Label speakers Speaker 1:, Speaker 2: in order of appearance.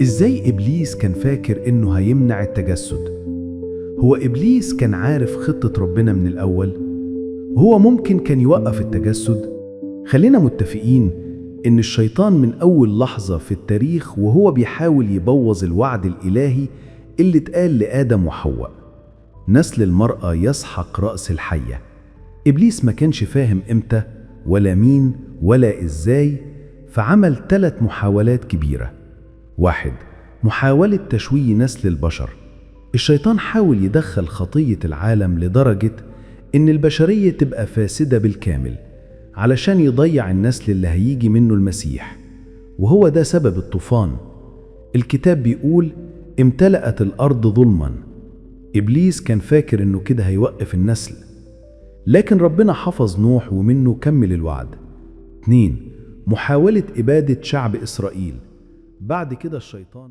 Speaker 1: إزاي إبليس كان فاكر إنه هيمنع التجسد؟ هو إبليس كان عارف خطة ربنا من الأول؟ هو ممكن كان يوقف التجسد؟ خلينا متفقين إن الشيطان من أول لحظة في التاريخ وهو بيحاول يبوظ الوعد الإلهي اللي اتقال لآدم وحواء: نسل المرأة يسحق رأس الحية. إبليس ما كانش فاهم إمتى ولا مين ولا إزاي، فعمل 3 محاولات كبيرة. 1، محاولة تشويه نسل البشر. الشيطان حاول يدخل خطية العالم لدرجة إن البشرية تبقى فاسدة بالكامل علشان يضيع النسل اللي هيجي منه المسيح، وهو ده سبب الطوفان. الكتاب بيقول امتلأت الأرض ظلما. إبليس كان فاكر إنه كده هيوقف النسل، لكن ربنا حفظ نوح ومنه كمل الوعد. 2، محاولة إبادة شعب إسرائيل. بعد كده الشيطان